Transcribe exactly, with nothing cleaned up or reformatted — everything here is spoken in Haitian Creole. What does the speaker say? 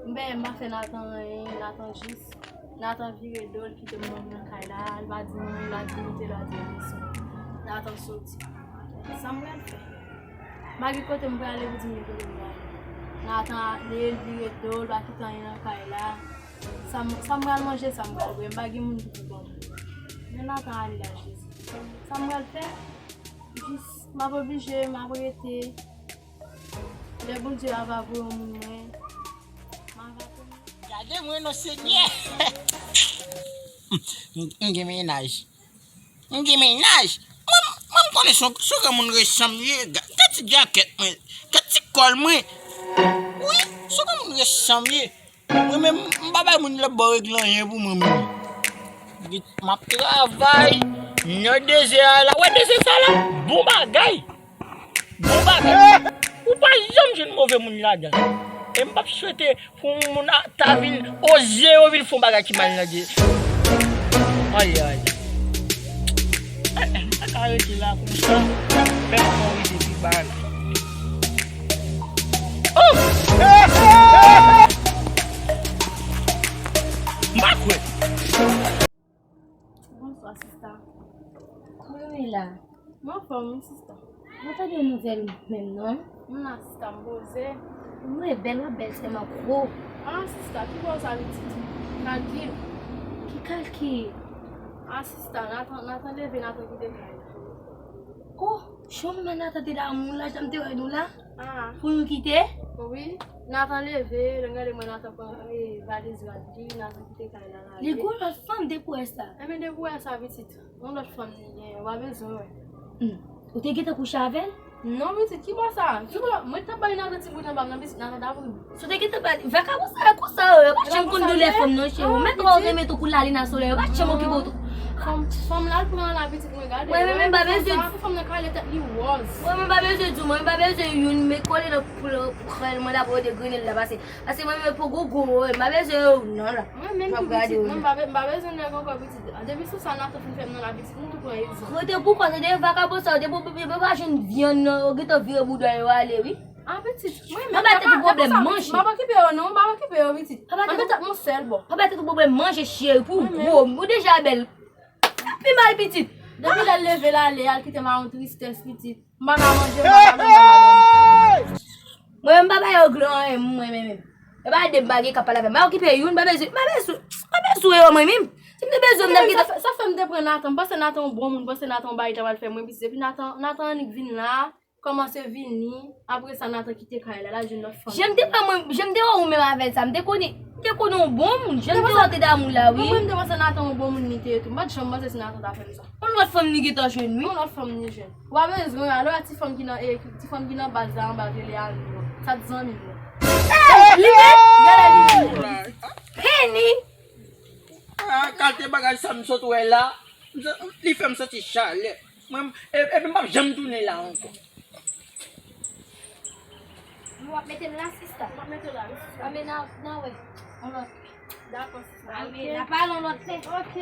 M pa fè Nathan anyen, Nathan jis, Nathan vire do l kite m nan kay la, li pa di m anyen, li pa di m monte, li pa di m desann. Nathan soti. Sa m pral fè? M pa gen kote m prale pou di m gen kote m prale. Nathan ale, li vire do l, li pa kite anyen nan kay la. Sa m, sa m pral manje, sa m pral bwè, m pa gen moun ki pou ban m. Men Nathan ale la, Jezi. Sa m pral fè? Jis, m ap oblije, m ap rete. Lè Bondye a va voye yon moun mwen, m ap atann. Gade mwen non, Senyè. M, m gen mennaj. M gen mennaj. Mwen, mwen m konnen se yon, se yon granmoun resan m ye. Ga-, gad ti djakèt mwen. Gad ti kòl mwen. Wi, se yon granmoun resan m ye. Mwen menm, m pa bay moun lòt bò regle anyen pou mwen menm. M ap travay nan dezè a la. Wè dezè sa la? Bon bagay. Bon bagay. Ou pa janm jwenn move moun ladan. E m p ap swete pou yon moun a, ta vin oze yo vin fè yon bagay ki mal nan dezè. Ay, ay. Ay, ay, m pa ka rete la konsa. Fè m rive pi ba la. Oh! M pa kwè. Bonswa, sista. Kòman w ye la? M anfòm, wi, sista. M pa tande yon nouvèl menm, non. M la, sista, m poze. Wi, bèl, w ap bèl sèlman gwo. Ah, sista, ki bò sa pitit? Kalkil. Ki kalkil? Ah, sista, Nathan, Nathan leve, Nathan kite kay la. Oh, jan mwen Nathan te damou la, jan m te wè nou la. Ah. Pou nou kite? Wi. Nathan leve, lè m gade mwen Nathan pran, eh, valiz rad li, Nathan kite kay la, l ale. Li gen yon lòt fanm depi w wè sa. Enben depi w wè sa, pitit, yon lòt fanm li genyen, w pa bezwen wè. Hmm. Ou te gentan kouche avè l? Non, pitit, ki bò sa? Ki bò? Mwen t ap bay Nathan ti bout anba m nan, pitit, Nathan t ap ri m. Si w te gentan bay, vakabon sa yo konsa yo, yo pa janm konn doulè fanm non, cheri. Mèt wè w renmen tou kou lalin a solèy, yo pa janm okipe w tou. Fanm, fanm la l pran la, pitit, mwen gade. Mwen menm m pa bezwen. Fanm nan kale tèt li wòz. Mwen menm m pa bezwen di w, mwen m pa bezwen youn, men kole nan pou l pran l, mwen dapre w de grenn la pase. Paske mwen menm pou gou gou, mwen m pa bezwen yo non la. Mwen menm tou pitit, mwen m pa be-, m pa bezwen nèg ankò pitit. Depi sou sa Nathan fin fè m nan la pitit, nou tou pran egzanp. Kote poukwa se de vakabon sa yo, depi w pa jwenn vyann nan, yo gentan vire bouda yo ale wi. Ah, pitit, mwen menm, m pa tèt pou pwoblèm manje. M pa okipe yo non, m pa okipe yo, pitit. Mwen met tèt mwen sèl bò. Pa bay tèt ou pwoblèm manje, cheri, pou gwo, ou deja bèl. Pi mal, pitit. Depi lè l leve l ale, al kite m a yon tristès, pitit. M pa ka manje, m pa ka bwè, m pa ka dòmi. Mwen menm, m pa bay yo glo anyen, mwen menm. E pa de m pa gen k ap pale avè m. M pa okipe youn, m pa bezwen, m pa bezwen, m pa bezwen yo mwen menm. Si m te bezwen, m t ap gentan. Sa, sa fè m te pran Nathan, m panse Nathan yon bon moun, m panse Nathan yon bagay li ta pral fè mwen, pitit. Epi Nathan, Nathan annik vin la. Kòmanse vini, apre sa Nathan kite kay la, l al jwenn lòt fanm. Jan m te pran mwen, jan m te wè ou menm avè l sa, m te konnen, m te konnen w bon moun, jan m te wè w te damou la, wi. Mwen, mwen, m te panse Nathan yon bon moun li te ye tou, m pa t janm panse se Nathan ta fè m sa. Yon lòt fanm li gentan jwenn, wi. Yon lòt fanm li jwenn. Ou pa bezwen, alò, ti fanm ki nan, eh, ti fanm ki nan baz la, anba, rele Alou an. Sa t zanmi m nan. Ey, li menm? Gade li menm. Penny! Ah, kalte bagay sa m sot wè la, m sa-, li fè m santi chalè. Mwen, e-, epi m p ap janm tounen la ankò. Nou w ap mete m la, sista? M ap mete w la, wi, sista. Anben, n a, n a wè. On lòt. Dakò, sista. Anben, n a pale on lòt lè. Ok.